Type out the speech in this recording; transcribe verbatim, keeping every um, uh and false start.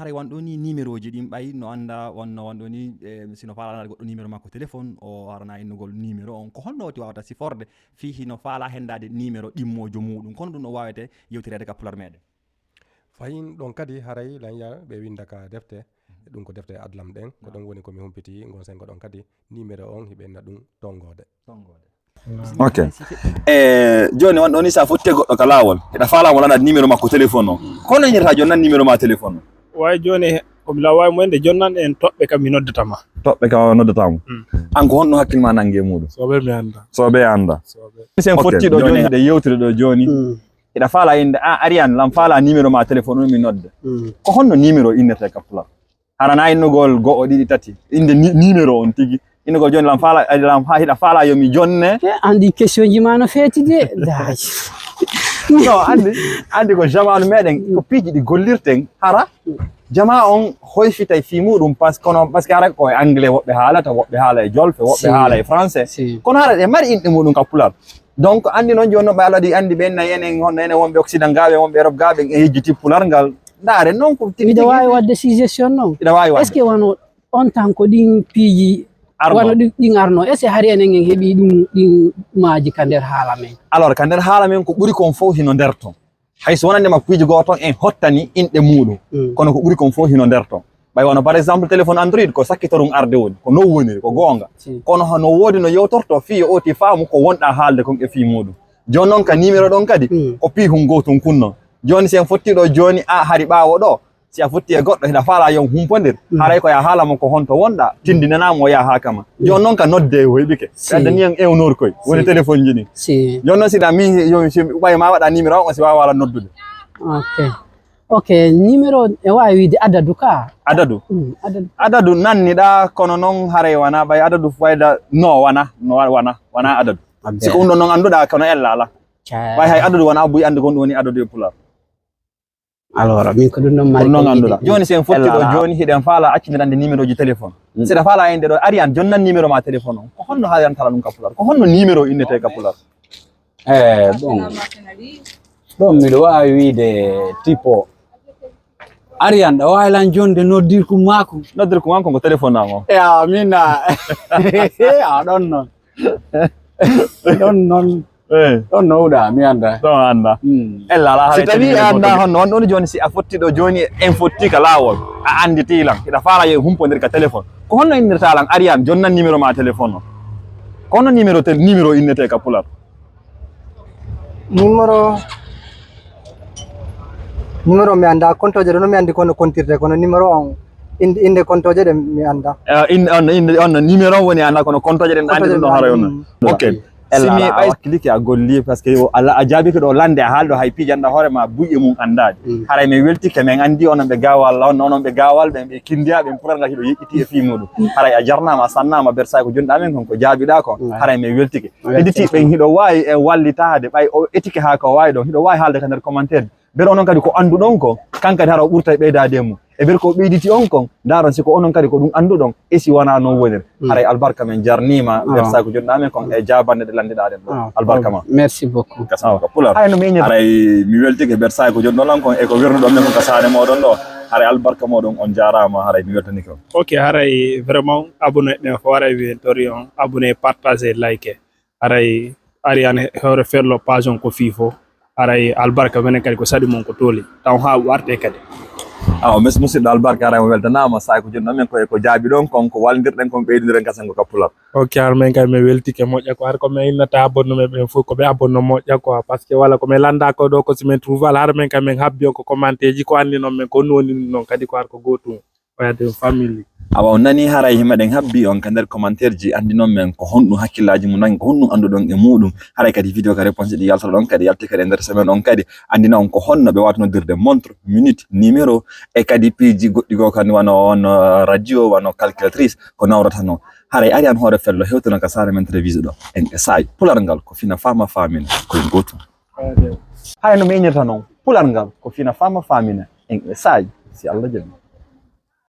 Haray wan ɗo ni numéroji ɗin ɓay no annda, wonno wan ɗo ni, eh, si no faala anndaade goɗɗo numéro makko téléphone, o arana innugol numéro on. Ko honno woti wawata siforde fii hino faala henndaade numéro ɗimmoojo muuɗum? Kono ɗum no waawete yewtireede ka pular meɗen. Fahin ɗon kadi haray lanya ɓe winda ka defte. Ɗum ko defte adlam ɗen. Ko ɗon woni ko mi humpiti ngon sengo ɗon kadi numéro on hiɓe na ɗum tongoode. Ok. E jooni on ɗoni, so a fotti e goɗɗo ka laawol, hiɗa faala mo lanade numéro makko téléphone o. Kono innirta jonnan numéro ma téléphone o? Way jooni, ko mi laaway mo ende jonnan en toɓɓe kam mi noddata ma. Toɓɓe kam noddata mo. Mm. An ko honno hakkil ma nangi e muuɗum? Soɓe mi annda. Soɓe annda. Soɓe. Sen Ok, fotti ɗo jooni jooni hiɗe yewtude ɗo jooni. Mm. Hiɗa faala innde, a Ariane, lan faala numéro ma téléphone o mi nodde. Mm. Ko honno numéro innirte ka pular? Harana innugol go'o, ɗiɗi, tati. Innde ni-, numéro on tigi. Innugol jooni lan faala, lan fa-, hiɗa faala yo mi jonne. E, anndi question ji ma no feeti de. Daay. No, anndi, anndi ko jamaanu meɗen, ko piiji ɗi gollirten. Hara, jamaa on hoyfitay fii muuɗum, parce que kono, parce que hara ko e anglais woɓɓe haalata, woɓɓe haala e jolfe, woɓɓe Si. haala e français. Si. Kono hara ɗe mari inɗe muuɗum ka pular. Donc, anndi noon jooni noon ɓe Alla ɗi anndi ɓen na enen, honno enen wonɓe Occident gaaɓe, wonɓe Europe gaaɓe, en yejjiti pular ngal. Ndaare noon ko tigi Miɗo tigi waawi waɗde suggestion noon. Miɗo waawi waɗde. Est-ce que wano on tan ko ɗin piiji, Arno. wano ɗi-, ɗin arno? Est-ce que hari enen en heɓi ɗum, ɗin maaji ka nder haala men? Alors, ka nder haala men ko ɓuri kon fof hino nder ton. Hay so wonande ma piiji goo ton en hottani inɗe muuɗum. Mm. Kono ko ɓuri kon fof hino nder ton. Ɓay wano, par exemple, téléphone Android, ko sakkitorum arde woni, ko non woniri, ko goonga. Si. Kono hono woodi no yewtorto fii yo oti faamu ko wonɗa haalde kon e fii muuɗum. Jooni noon ka numéro ɗon kadi, Mm. ko piihun gootun kun non. Jooni si en fotti ɗo jooni, a hari ɓaawo ɗo, si a fotti e goɗɗo, hiɗa faala yon humpondir, Mm. haray ko ya haala mo ko honto wonɗa, tindinanaa mo ya haa kama. Mm. Jooni noon ka nodde o heɓike. Si. Ɓe addani en ewnor koy, woni Si. téléphone ji ɗin. Si. Jooni noon si ɗa mi, yo, si ɓay ma waɗa numéro on, si waawa wala noddude. Ok. Ok, numéro e waawi wiide adadu ka? Adadu? Mm, adadu. Adadu nanniɗaa, kono noon haray wana ɓay adadu fayda no wana, no wa-, wana, wana adadu. Ok. Si ko ɗum ɗon noon annduɗaa, kono ella ala. Ca- Ɓay hay adadu wana buy anndu kon ɗum woni adadu e pular. Alors, min ko ɗum ɗon mari Ko ɗum ɗon kon annduɗaa. Idée. Jooni si en fotti Ella ɗo ala. Jooni hiɗen faala accindirande numéro ji téléphone. Mm. Si ɗa faala en ɗo Ariane, jonnan numéro ma téléphone on. Ko honno haalirantala ɗum ka pular? Ko honno numéro innete ka pular? Eh, bon. Ɗon miɗo waawi wiide tipo. Ariane, ɗo waawi lan jonde noddirku maako. Noddirku maako ko téléphone am o. E, a, min, a. A, ɗon non. Ɗon non. Eh. Ɗon no huɗa, mi annda. Ɗon annda. Hmm. Ella ala. Si haray tawi a annda honno, on ɗon jooni si a fotti ɗo jooni, en fotti ka laawol. A annditi lan. Hiɗa faala yo humpondir ka téléphone. Ko honno innirta lan Ariane, jonnan numéro ma téléphone o? Ko honno numéro tel-, numéro innete ka pular? Numéro, numéro mi annda, kontooje ɗo mi anndi kono kontirte, kono numéro on, inde, inde kontooje ɗe mi annda. Eh, in-, on, inde, on, numéro on woni annda, kono kontooje ɗen anndi Kontooje ɗum ɗo ɗen haray on. Anndi. Ok. Ella Si mi ala ɓay awa. Clique a golli, parce que o ala a jaabike ɗo lande a haalɗo hay pijanɗa hoore ma buy e mum anndaade. Mm. Haray mi weltike, min anndi onon ɓe gaawal, on, onon ɓe gaawal, ɓen ɓe kindiya, ɓen pural ngal hiɗo yeƴƴiti e fii muɗum. Haray a jarnaama, a sannaama, bersaay ko jonɗa men kon, ko jaabiɗa kon. Mm. Haray mi weltike. Merci. Editi ɓen hiɗo waawi e wallitaade, ɓay o etike haa ko waawi ɗon, hiɗo waawi haalde ka nder commentaire. Ber onon kadi ko annduɗon ko, kan kadi hara o ɓurtay ɓeydaade e mum. E ber ko ɓeyditi on kon, ndaaron si ko onon kadi ko ɗum annduɗon, e si wanaa non wonir. Mm. Haray albarka men jarniima, Ah. nder saaku jonɗa men kon e jaabande ɗe lanndiɗaa ɗen ɗo. Ah, Albarka ma. Merci beaucoup. Ka saabu ka pular. Haray no miñirta. Haray mi weltike nder saaku jonɗo lan kon e ko wernuɗon men kon ka saare mooɗon ɗo. Haray albarka mooɗon on jaaraama, haray mi weltanike on. Ok, haray vraiment abonné ɗen fof haray wiyen tori on abonné, partager, liker. Haray Ariane hoore fello page on ko fii fof. Haray albarka menen kadi ko saɗi mon ko tooli. Taw haa warte kadi. Awa, mes-, musidɗo albarka, haray mo weltanaama, saa'i ko jonɗo men ko e ko jaabi ɗon kon, ko walndirɗen kon, ɓeydindiren ka senngo ka pular. Ok, har men kadi mi weltike moƴƴa ko har ko mi innata abonné men ɓen fof ko ɓe abonné moƴƴa quoi, parce que wala ko mi lannda ko ɗo ko si min trouval har men kadi min habbi on ko commentaire ji ko anndi non men ko woni non kadi ko har ko gootum. Wayde family. Awa, on nani haray hima ɗen habbi on ka nder commentaire ji, anndi non men ko honɗum hakkillaaji mum nangi, ko honɗum annduɗon e muɗum. Haray kadi vidéo ka réponse ɗi yaltoɗon kadi yalti kadi e nder semaine on kadi anndina on ko honno ɓe waawata noddirde montre, minute, numéro, e kadi piiji goɗɗi goo kan wano on, uh, radio, wano calculatrice, ko nawrata non. Haray Ariane hoore fello hewtuno ka saare men télévisé ɗo. En e saa'i pular ngal ko fina faama faamina ko en gootum. Hay no miñirta non, pular ngal ko fina faama faamina en e saa'i si Allah jaɓi.